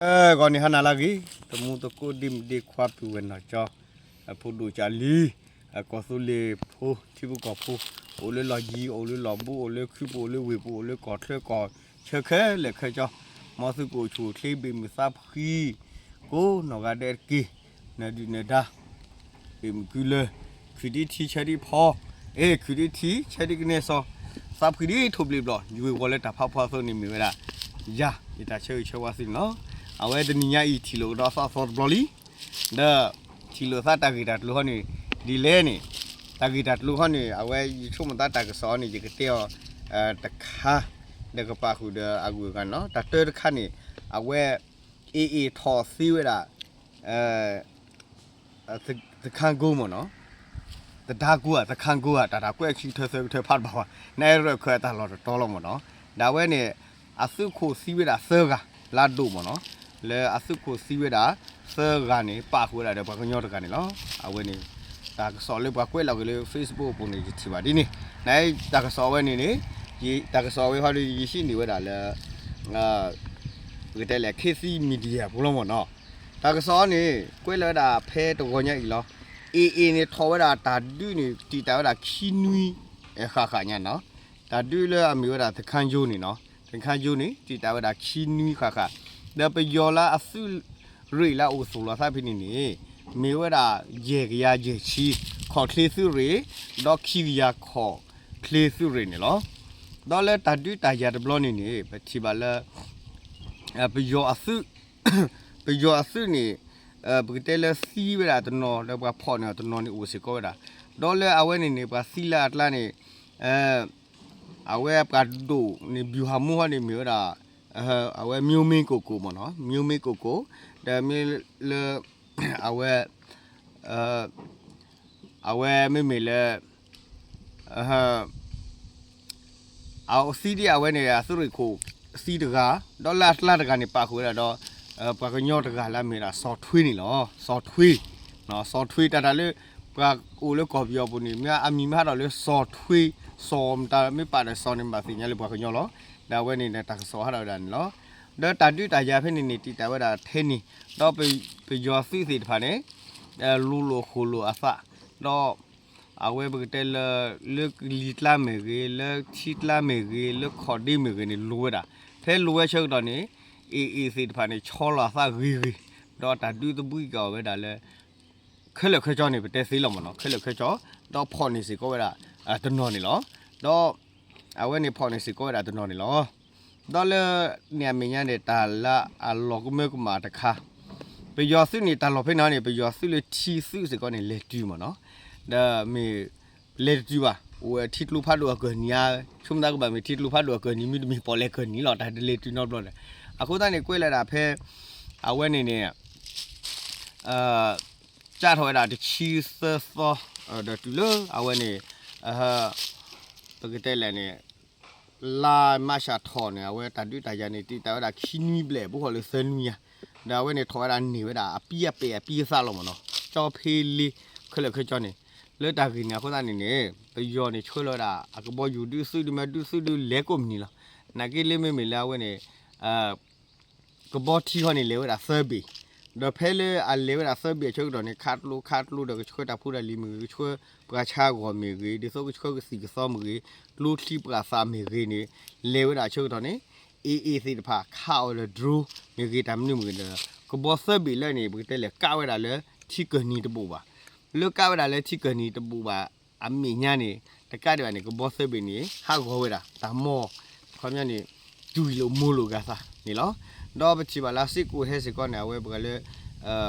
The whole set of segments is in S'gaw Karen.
ဂီၤန့ၣ်ဟါနၤလၢအဂ့ၤ, တံၤသကိးဒ့မုၣ်ဒ့ခွါ ပုၢ်ဝဲၢ်နီၢ်ကၠီ, အဖိဒိၣ်ကၢ်လံၤ, အကီၢ်သူလ့ၤဖိ ထံဖိကီၢ်ဖိ, အိၣ်လၢလီၢ်ယံၤ အိၣ်လၢလီၢ်ဘူး အိၣ်လၢခုပူၤ အိၣ်လၢဝ့ၢ်ပူၤ အိၣ်လၢကီၢ်ချၢကီၢ်ဆၢခဲလၢာ်ခဲဆ့, မ်သုကအိၣ်ဆူၣ်အိၣ်ချ့ ဘ့ၣ်မုာ်သးဖှံ ကိးနီၢ်ဂၤဒဲးတက့ၢ်. နဒုၣ်နဒါ ဘ့ၣ်မုာ်ကုလၢ ခုၣ်ဒ်ထံဆၢဒ်ဖီ, အဲ ခုၣ်ဒ်ထံဆၢဒ်ကနဲစီ, သးဖှံဒ်ထိၣ်ဘျ့းဘျီၣ် ယွ့ၤဝီၤလၢတၢ်ဖးဖီအသိးန့ၣ်မ့ၢ်ဝဲဒၣ် ယၤ ယတၢ်ဆၢဂ့ၤဆၢဝါသုန့ၣ်လီၤ. အဝဲတနံၤညါအံၤ ထံၣ်လိာ်ကဒီးသီသီတဘျီလံ, ဒီး ထံၣ်လိာ်သးတၢ်ဂ့ၢ်တၢ်ကျိၤဟီန့ၣ် ဒ်လဲၣ်န့ၣ်, တၢ်ဂ့ၢ်တၢ်ကျိၤဟီန့ၣ် အဝဲယဆိကမိၣ်သးတၢ်ကစီၣ်န့ၣ် ယကတဲအီၤ တခါ ဒီးကပာ်ဃုာ်ဒီးအဂုၤအဂၤန့ၣ်လီၤ. တၢ်တၢတခါန့ၣ် အဝဲ AA ထီၣ်သ့ဝဲဒၣ် သခန်းကုန်းမ့ၢ်နီၤ, သဒါကုန်းဧါ သခန်းကုန်းဧါ တၢ်တၢ်ကွဲးခံကထၢသၢကထၢဖးတဘၣ်ဘၣ်, နအဲၣ်ဒိးခွဲးအတၢ်လီၢ်တတီလီၤမ့ၢ်နီၤ. ဒီးအဝဲန့ၣ် အသုးခိၣ်သံဝဲဒၣ်သၢဂၤ လါဒိၣ်မ့ၢ်နီၤ, လၢအသုးခိၣ်သံဝဲဒၣ်သၢဂၤန့ၣ် ပာ်ဃုာ်ဝဲဒၣ်ဒီးပှၤကညီတဂၤန့ၣ်လီၤ. အဝဲန့ၣ် တၢ်ကစီၣ်လၢပှၤကွဲးလီၤက့ၤလၢ Facebook အပူၤန့ၣ် ယထံၣ်ဘၣ်ဒ်န့ၣ်, နတၢ်ကစီၣ်အဝဲန့ၣ်န့ၣ်, တၢ်ကစီၣ်အဝဲဟီဒီး ယဟံးန့ၢ်ဝဲဒၣ်လၢ ပကတဲလဲၣ် ခေတ်သစ် Media ပူၤလီၤမ့ၢ်နီၤ. တၢ်ကစီၣ်န့ၣ် ကွဲးလီၤဝဲဒၣ်ဖဲတဂီၤညါအံၤလီၤ. AA န့ၣ်ထီၣ်ဝဲဒၣ်တၢ်ဒုးန့ၣ် တံာ်တာ်ဝဲဒၣ်ခံနွံ ဃၣ်ဃၣ်ညါနီၤ. တၢ်ဒုးလၢအမ့ၢ်ဝဲဒၣ် သခန်းကုန်းန့ၣ်နီၤ, သခန်းကုန်းန့ၣ် တံာ်တာ်ဝဲဒၣ်ခံနွံဃၣ်ဃၣ်, ဒီးပယီၤလၢအသုးရ့ၣ်လၢအအိၣ်သူၣ်လီၤသးဖဲန့ၣ်န့ၣ် မ့ၢ်ဝဲဒၣ်ယဲၢ်ကယၤယဲၢ်ဆံ ခီၣ်ချ့သုးရ့ၣ်, ဒီးခံကယၤခီၣ်ချ့သုးရ့ၣ်န့ၣ်လီၤ. ဒီးလၢတၢ်ဒုးတၢ်ယၤတဘျီန့ၣ်န့ၣ် ပထံၣ်ဘၣ်လၢ ပယီၤအသုး ပယီၤအသုးန့ၣ် ပကတဲလၢသံဝဲဒၣ်တနီၤ ဒီးပှၤဖီၣ်န့ၢ်အီၤတနီၤန့ၣ်အိၣ်စ့ၢ်ကီးဝဲဒၣ်. ဒီးလၢအဝဲန့ၣ်န့ၣ် ပှၤသံလၢအကျါန့ၣ် အဝဲပှၤဒိၣ်န့ၣ် ဗျူဟာမှူး ဟီန့ၣ်မ့ၢ်ဝဲဒၣ် အဝဲ မျိုးမင်းကိုကို မ့ၢ်နီၤ, မျိုးမင်းကိုကို, ဒီးမ့ၢ်လၢ အဝဲ အဝဲမ့မ့ၢ်လၢ အသံဒ်အဝဲန့ၣ် အသုးရ့ၣ်ခိၣ်သံတဂၤ, ဒီးလၢအကျါတဂၤန့ၣ် ပာ်ဃုာ်ဝဲဒၣ်ဒီး ပှၤကညီတဂၤလၢအမ့ၢ်ဒၣ် စီၤထွေး န့ၣ်လီၤ. စီၤထွေး, စီၤထွေး တၢ်တၢ်လၢ ပှၤအိၣ်လၢကီၢ်ပယီၤပူၤန့ၣ် မ့ၢ်အမံၤမ့ၢ်ဟးထီၣ်လၢ စီၤထွေး, စီၤမတၤ မ့ၢ်ပာ်ဒီးစီၤန့ၣ် ဘၣ်သ့ၣ်ညါလၢပှၤကညီလီၤ. ဒီးအဝဲန့ၣ် တၢ်ကစီၣ်ဟးထီၣ်ဝဲဒၣ်န့ၣ်လီၤ. ဒီးတၢ်ဒုးတၢ်ယၤဖဲန့ၣ်န့ၣ် တံာ်တာ်ဝဲဒၣ်ထဲန့ၣ်, ဒီးပယီၤသုးသ့ၣ်တဖၣ်န့ၣ် လူၤလိာ်ဃိာ်လိာ်အသး, ဒီး အဝဲပကတဲလၢ လၢကလံၤကျါမ့ၢ်ဂ့ၤ, လၢထံကျါမ့ၢ်ဂ့ၤ, လၢခီၣ်ဒ့မ့ၢ်ဂ့ၤန့ၣ် လူၤဝဲဒၣ်. ဖဲလူၤဝဲဆၢကတီၢ်န့ၣ် AA သ့ၣ်တဖၣ်န့ၣ် ဆီလီၤအသးဂ့ၤဂ့ၤ, ဒီးတၢ်ဒုးသဘှံးက့ၤအီၤဝဲဒၣ်လၢ ခဲလၢာ်ခဲဆ့န့ၣ် ပတဲသ့လီၤမ့ၢ်နီၤ, ခဲလၢာ်ခဲဆ့, ဒီးဖီၣ်န့ၢ်စ့ၢ်ကီးဝဲဒၣ် တနီၤန့ၣ်လီၤ. ဒီး အဝဲန့ၣ်ဖီၣ်န့ၢ်စ့ၢ်ကီးဝဲဒၣ်တနီၤန့ၣ်လီၤ. ဒီးလၢန့ၣ်အမဲာ်ညါန့ၣ် တၢ်လၢအလီၤကမၢကမၣ်တခါ, ပယီၤသုးန့ၣ် တၢ်လီၢ်ဖဲန့ၣ်န့ၣ် ပယီၤသုးလၢထံသုးစ့ၢ်ကီးန့ၣ် လဲၤတုၤမ့ၢ်နီၤ, ဒီးမ့ၢ် လဲၤတတုၤဘၣ်, အိၣ်ဝဲထံကျိဖးဒိၣ်အကၢၢ်နံၤဧါ, ဆိကမိၣ်သးကဘၣ်မ့ၢ်ထံကျိဖးဒိၣ်အကၢၢ်နံၤ မ့တမ့ၢ်ပီၣ်လဲၣ်ကၢၢ်နံၤလီၤ, တၢ်တလဲၤတုၤနီတဘျီဒီး, အဃိသတးန့ၣ် ကွဲးလၢဒၣ်ဖဲ အဝဲန့ၣ်န့ၣ် စးထီၣ်ဝဲဒၣ်တဆံသၢသီ ဒီးတုၤလၢအဝဲန့ၣ် ပကတဲလဲၣ်န့ၣ် လါမၢ်ၡးထီၣ်န့ၣ် အဝဲတၢ်ဒုးတၢ်ယၤန့ၣ် တံာ်တာ်ဝဲဒၣ်ခံနွံဘျဲၣ် ဘူးဃီၤလၢသၢနွံညါ, ဒီးအဝဲန့ၣ်ထီၣ်ဝဲဒၣ်န့ၢ်ဝဲဒၣ်အပံအပဲၢ်အပံအသးလီၤမ့ၢ်နီၤ, ကၠီဖ့လ့ ခဲလၢာ်ခဲဆ့န့ၣ်, လၢတၢ်ဂ့ၢ်န့ၣ်အဃိသတးန့ၣ်န့ၣ် ပယီၤန့ၣ်ဆှၢလီၤဝဲဒၣ် အကဘီယူၤဒုးသုးဒုးမ့ၢ်ဒုးသုးဒုးလဲၤကိးမုၢ်နံၤလီၤ, နာ်က့လၢမ့မ့ၢ်လၢအဝဲန့ၣ် ကဘီထံဟီန့ၣ် လဲၤဝဲဒၣ်သၢဘ့ၣ်, ဒီးဖဲလၢအလဲၤဝဲဒၣ်သၢဘ့ၣ်အဆၢကတီၢ်န့ၣ် ခးကျိခးကျိဒီးကဆှၢတၢ်ဖိတၢ်လံၤမ့ၢ်ဂ့ၤ, ကဆှၢပှၤဆါအဂီၢ်မ့ၢ်ဂ့ၤ, ဒ်သိးကဆှၢကသံၣ်ကသီမ့ၢ်ဂ့ၤ, ကျိချံပှၤသးမ့ၢ်ဂ့ၤန့ၣ် လဲၤဝဲဒၣ်အဆၢကတီၢ်န့ၣ် AA သ့ၣ်တဖၣ်ခးအီၤဒီး drone မ့ၢ်ဂ့ၤ တၢ်မနုၤမ့ၢ်ဂ့ၤဒီး ကဘီသၢဘ့ၣ်လၢန့ၣ် ပကတဲလဲၣ် ကးဝဲဒၣ်လၢထံကၢၢ်နံၤတဘိးဘၣ်, လၢကးဝဲဒၣ်လၢထံကၢၢ်နံၤတဘိးဘၣ် အမဲာ်ညါန့ၣ် တကးဒံးဘၣ်န့ၣ် ကဘီသၢဘ့ၣ်န့ၣ် ဟးဂီၤဝဲဒၣ် တၢ်မီၢ် ခီပညီန့ၣ် တွံၢ်လိာ်မိၢ်လိာ်ဂၤသးန့ၣ်လီၤ. ဒီးပထံၣ်ဘၣ်လၢစ့ၢ်ကီးဟဲစ့ၢ်ကီးန့ၣ် အဝဲပှၤလၢ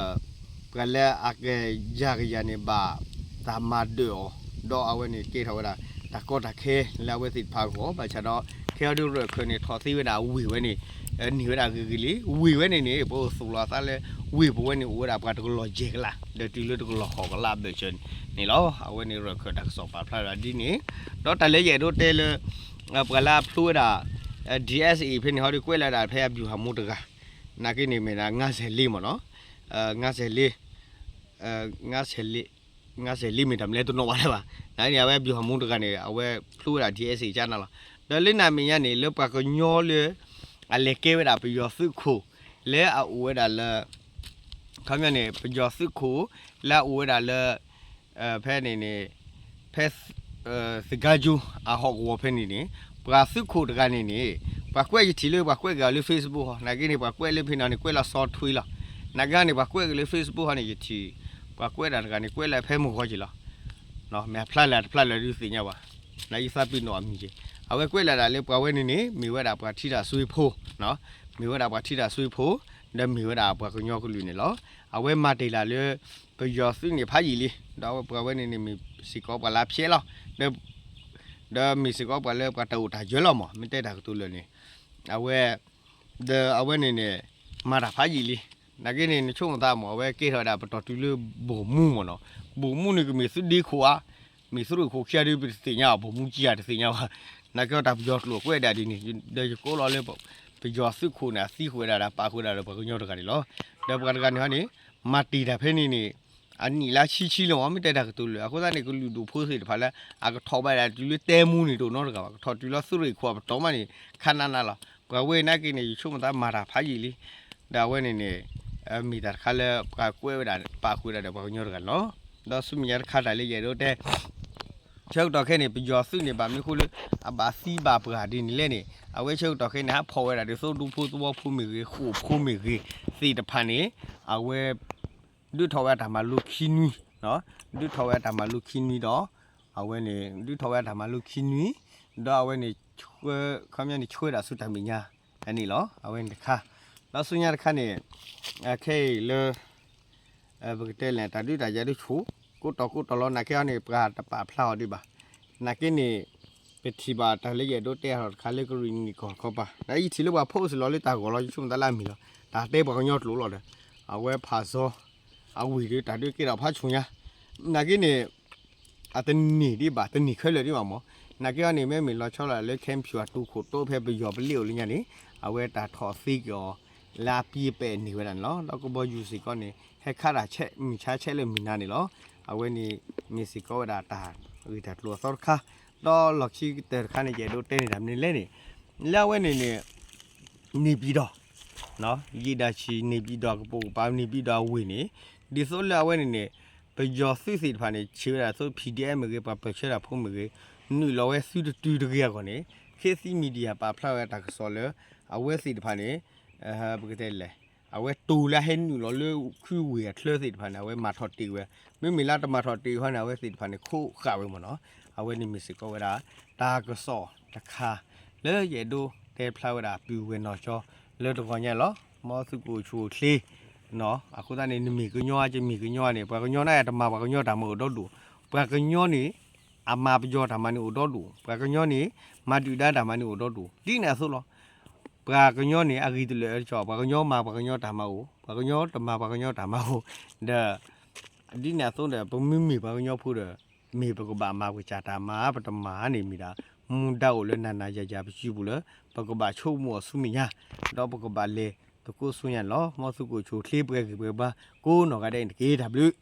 ပှၤလၢအကယၤကယၤန့ၣ် ဘၣ်တၢ်မၤဒၢးအီၤ, ဒီးအဝဲန့ၣ်ကဲထီၣ်ဝဲဒၣ် တၢ်ကီတၢ်ခဲလၢအဝဲသ့ၣ်တဖၣ်အဂီၢ်, ဘၣ်ဆၣ်ဒီး ခဲအံၤဒုးရၢၢ်ခၢၣ်န့ၣ် ထီၣ်သ့ဝဲဒၣ်ဝ့ၢ်ဝဲန့ၣ် န့ၢ်ဝဲဒၣ်ဂ့ၤဂ့ၤလံ, ဝ့ၢ်ဝဲန့ၣ်န့ၣ် ပအိၣ်သူၣ်လီၤအသးလၢ ဝ့ၢ်ပဝဲန့ၣ် အိၣ်ဝဲဒၣ်ပှၤတကလီၢ်ယဲၢ်ကလး ဒီးတုၤလၢတကလီၢ်ဃိးကလးဘၢၣ်စၢၤန့ၣ်လီၤ. အဝဲန့ၣ်ရၢၢ်ခၢၣ်တၢ်ကစီၣ်ပာ်ဖျါဒၣ်ဒ်န့ၣ်, ဒီးတၢ်လၢယအဲၣ်ဒိးတဲလၢ ပှၤလၢအဖျိဝဲဒၣ် DSA ဖဲန့ၣ်ဟီဒီး ကွဲးလီၤဒၣ်ဖဲအဗျူဟာမှူးတဂၤ, နာ်က့န့ၣ်မ့ၢ်ဒၣ် ငါးဆယ့်လေး မ့ၢ်နီၤ, ငါးဆယ့်လေး, ငါးဆယ့်လေး, ငါးဆယ့်လေး မ့ၢ်တၢ်မနုၤလဲၣ်တနီၣ်ဘၣ်လၢၤဘၣ်, နာ်က့န့ၣ် အဝဲအဗျူဟာမှူးတဂၤန့ၣ် အဝဲဖျိဝဲဒၣ် DSA ကၠါနၤလီၤ. ဒီးလၢန့ၣ်အမဲာ်ညါန့ၣ် လၢပှၤကညီလၢ အလဲၤကဲဝဲဒၣ်ပယီၤသုးခိၣ် လၢအအိၣ်ဝဲဒၣ်လၢ ခီပညီန့ၣ် ပယီၤသုးခိၣ် လၢအအိၣ်ဝဲဒၣ်လၢ ဖဲန့ၣ်န့ၣ် ဖဲ သဂါကၠိအဟီၣ်ကဝီၤဖဲန့ၣ်န့ၣ် ပှၤသုးခိၣ်တဂၤန့ၣ်န့ၣ် ပှၤကွဲးယထံၣ်လၢပှၤကွဲးက့ၤအီၤလၢ Facebook ဟီ နာ်က့န့ၣ် ပှၤကွဲးလၢဖဲနီၤန့ၣ် ကွဲးလီၤစီထွံလီၤ. နာ်က့န့ၣ် ပှၤကွဲးက့ၤလၢ Facebook ဟီန့ၣ် ယထံၣ် ပှၤကွဲးဒၣ်တဂၤန့ၣ် ကွဲးလၢဖဲမုၢ်ဂီၤက့ၤလီၤ. မ့ၢ်အဖျါလၢ်တဖျါလၢ်ဒုးသ့ၣ်ညါဘၣ်. နာ်က့သးပ့ၤနီၣ်အမံၤက့ၤ အဝဲကွဲးလၢဒၣ်လၢပှၤဝဲန့ၣ်န့ၣ် မ့ၢ်ဝဲဒၣ်ပှၤထံတၢ်စွ့ဖိ မ့ၢ်ဝဲဒၣ်ပှၤထံတၢ်စွ့ဖိ ဒီးမ့ၢ်ဝဲဒၣ်ပှၤကညီကလုာ်န့ၣ်လီၤ. အဝဲမၤတ့ၢ်လၢ်လၢ ပယီၤသုးန့ၣ်ဖးယံာ်လံ ဒီးပှၤဝဲန့ၣ်န့ၣ်မ့ၢ်စ့ၢ်ကီးပှၤလၢဖျဲးလီၤ ဒီးမ့ၢ်စ့ၢ်ကီးပှၤလၢပှၤတၢ်အိၣ်တၢ်ယၢၤလီၤမး မ့ၢ်တဲတၢ်ကတိၤလၢာ်န့ၣ် အဝဲ ဒီးအဝဲန့ၣ်န့ၣ် မၤတၢ်ဖးယံာ်လံ. နာ်က့န့ၣ် နဆိကမိၣ်သးမး အဝဲကဲထီၣ်ဝဲဒၣ်ပတီၢ်တုၤလၢ ဘိၣ်မူမးနီၤ. ဘိၣ်မူန့ၣ်ကမ့ၢ်သုးဒ့ခိၣ်ဧါ, မ့ၢ်သုးရ့ၣ်ခိၣ်ခံဂၤဒုး ပတသ့ၣ်ညါဘၣ်, ဘိၣ်မူကံဂၤတသ့ၣ်ညါဘၣ်. နာ်က့တၢ်ပယီၤကျိာ်ကွဲးဒၣ်ဒ်န့ၣ် ဒီးယကိးလီၤလၢ ပယီၤသုးခိၣ်န့ၣ် အသံကွံာ်ဝဲဒၣ်ဒီးပာ်ဃုာ်ဝဲဒၣ်ဒီးပှၤကညီတဂၤန့ၣ်လီၤ. ဒီးပှၤတဂၤန့ၣ်ဟီန့ၣ် မၤတ့ၢ်တၢ်ဖဲန့ၣ်န့ၣ် အနံၣ်လၢဆံဆံလီၤမး မ့ၢ်တဲတၢ်ကတိၤလၢာ်. အဃိသတးန့ၣ် ကလုာ်ဒူၣ်ဖိသ့ၣ်တဖၣ်လၢ အကထီၣ်ဘၣ်ဒၣ်တုၤလၢတဲမူန့ၣ်တအိၣ်နီတဂၤဘၣ်, ကထီၣ်တုၤလၢသုးရ့ၣ်ခိၣ်အပတီၢ်မးန့ၣ် ခါနးနးလီၤ. ပှၤဝဲနာ်က့န့ၣ် ယဆိကမိၣ်သးမၤတၢ်ဖးယံာ်လံ ဒီးအဝဲန့ၣ်န့ၣ် မ့ၢ်တၢ်တခါလၢပှၤကွဲးဝဲဒၣ်ပာ်ဃုာ်ဝဲဒၣ်ဒီးပှၤကညီတဂၤန့ၣ်လီၤ. ဒီးဆူမဲာ်ညါတခါတၢ်လၢယအဲၣ်ဒိးတဲ ဆၢကတီၢ်ခဲအံၤန့ၣ် ပယီၤသုးန့ၣ် ဘၣ်မနုၤအဃိလၢ အဘၣ်သံဘၣ်ပှၢ်ဒ်န့ၣ်လဲၣ်န့ၣ် အဝဲဆၢကတီၢ်ခဲအံၤန့ၣ် ဟးဖီၣ်ဝဲဒၣ်ဒီးသိဒူဖိသဝီဖိမ့ၢ်ဂ့ၤ ဃိာ်ဖိမ့ၢ်ဂ့ၤသ့ၣ်တဖၣ်န့ၣ် အဝဲ ဒုးထီၣ်ဝဲအတၢ်မၤလိခံနွံ, ဒုးထီၣ်ဝဲအတၢ်မၤလိခံနွံဒီး အဝဲန့ၣ် ဒုးထီၣ်ဝဲအတၢ်မၤလိခံနွံ ဒီးအဝဲန့ၣ် ခီပညီန့ၣ် ဆှၢဒၣ်ဆူတၢ်မဲာ်ညါန့ၣ်လီၤ. အဝဲန့ၣ်တခါ ဒီးဆူညါတခါန့ၣ် ခဲအံၤလၢ ပကတဲလဲၣ် တၢ်ဒုးတၢ်ယၤဒုးဆူၣ် ကိးတီၤကိးတီၤလီၤ. နာ်က့အီၤန့ၣ် ပှၤတပာ်ဖျါအီၤဒံးဘၣ်. နာ်က့န့ၣ် ပထံၣ်ဘၣ်တၢ်လၢယအဲၣ်ဒိးတဲအါထီၣ်တခါလၢကရံၣ်နံၣ်ကီၢ်ခီပၤ ဒီးယထံၣ်လၢပှၤ post လီၤလၢတၢ်ဂီၤလီၤ ယဆိကမိၣ်သးလၢအမ့ၢ်လီၤ တၢ်တဲပှၤကညီကျိာ်လီၤဒီး အဝဲဖးစီ အဝ့ၢ်ဒီးတၢ်ဒုးကဲထီၣ်ဖးဆူၣ်ညါ နာ်က့န့ၣ် အတန့ၢ်ဒံးဘၣ် တန့ၢ်ခဲလၢာ်ဒံးဘၣ်မး. နာ်က့အီၤန့ၣ် မ့မ့ၢ်လီၤဆီဒၣ်လၢ ခဲမဖၠူၣ် အတူၢ်ခိၣ်တိဖဲပယီၤပလ့အိၣ်လၢညါန့ၣ် အဝဲတၢ်ထီၣ်သ့က့ၤအီၤ လၢအပံၤပဲာ်န့ၢ်ဝဲဒၣ်န့ၣ်လီၤ. ဒီးကဘီယူၤစ့ၢ်ကီးန့ၣ် ဟဲခးတၢ်ဆဲးမုၢ်ဆါဆဲးလၢမုၢ်နၤန့ၣ်လီၤ. အဝဲန့ၣ် မ့ၢ်စ့ၢ်ကီးဝဲဒၣ်တၢ်ဂ့ၢ်တၢ်ကျိၤအသီတခါ ဒီးလီၢ်ခံကတၢၢ်တခါန့ၣ် ယအဲၣ်ဒိးတဲန့ၢ်တၢ်မနုၤလဲၣ်န့ၣ် လၢအဝဲန့ၣ်န့ၣ် န့ၣ်ပံၤဒီး ယံာ်ဒၣ်ဆံးန့ၣ်ပံၤဒီးကပိာ်ကပၤ န့ၣ်ပံၤဒီးအဝ့ၢ်န့ၣ် ဒ်သိးလၢအဝဲန့ၣ်န့ၣ် ပယီၤသုးသ့ၣ်တဖၣ်န့ၣ် ဆံးဝဲဒၣ်သိး PDF မ့ၢ်ဂ့ၤ ပှၤပၢၢ်ဆၢတၢ်ဖိမ့ၢ်ဂ့ၤ နုာ်လီၤဝဲသုတတုၤတဂ့ၤအဂီၢ်န့ၣ် ခ့သံ media ပာ်ဖျါဝဲတၢ်ကစီၣ်လၢ အဝဲသ့ၣ်တဖၣ်န့ၣ် ပကတဲလဲၣ် အဝဲတိၤလၢအဟဲနုာ်လီၤလၢခုဝ့ၢ်အချၢသ့ၣ်တဖၣ်န့ၣ် အဝဲမၤထီၣ်တ့ၢ်ဝဲ မ့မ့ၢ်လၢတမၤထီၣ်တ့ၢ်အဃိန့ၣ် အဝဲသ့ၣ်တဖၣ်န့ၣ် ခိးဃာ်ဝဲမ့ၢ်နီၤ. အဝဲန့ၣ်မ့ၢ်စ့ၢ်ကီးဝဲဒၣ် တၢ်ကစီၣ်တခါ လၢယအဲၣ်ဒိးတဲဖျါဝဲဒၣ်ပုၢ်ဝဲၢ်နီၢ်ကၠီလၢတဂီၤညါလီၤ. မ်သုကအိၣ်ဆူၣ်အိၣ်ချ့ အဃိသတးန့ၣ် နမ့ၢ်ကညီဧါ ယမ့ၢ်ကညီဧါန့ၣ် ပှၤကညီန့ၣ် တမၤပှၤကညီတၢ်မၤအိၣ်ဒီဒူၣ်, ပှၤကညီန့ၣ် အမၤပယီၤတၢ်မၤန့ၣ်အိၣ်ဒီဒူၣ်, ပှၤကညီန့ၣ် မၤဒုၣ်ဒါတၢ်မၤန့ၣ်အိၣ်ဒီဒူၣ် ဒ်န့ၣ်အသိးလီၤ. ပှၤကညီန့ၣ် အဂ့ၢ်တလၢာ်အၢတကီၢ် ပှၤကညီမၤပှၤကညီတၢ်မၤအိၣ်, ပှၤကညီတမၤပှၤကညီတၢ်မၤအိၣ်, ဒီး ဒ်န့ၣ်အသိးဒီး ပမ့မ့ၢ်ပှၤကညီဖိဒီး မ့ၢ်ပကဘၣ်မၤပကစၢ်တၢ်မၤ ပတမၤန့ၣ်မ့ၢ်ဒၣ် မူဒါအိၣ်လၢနၤနၤယၤယၤပစုပူၤလၢ ပကဘၣ်ဆိကမိၣ်အီၤဆူမဲာ်ညါ, ဒီးပကဘၣ်လဲၤသကိးဆူညါန့ၣ်လီၤ. မ်သုကအိၣ်ဆူၣ်အိၣ်ချ့ပှဲၤဂံၢ်ပှဲၤဘါ ကိးနီၢ်ဂၤဒဲးန့ၣ်တက့ၢ်. တၢ်ဘျုး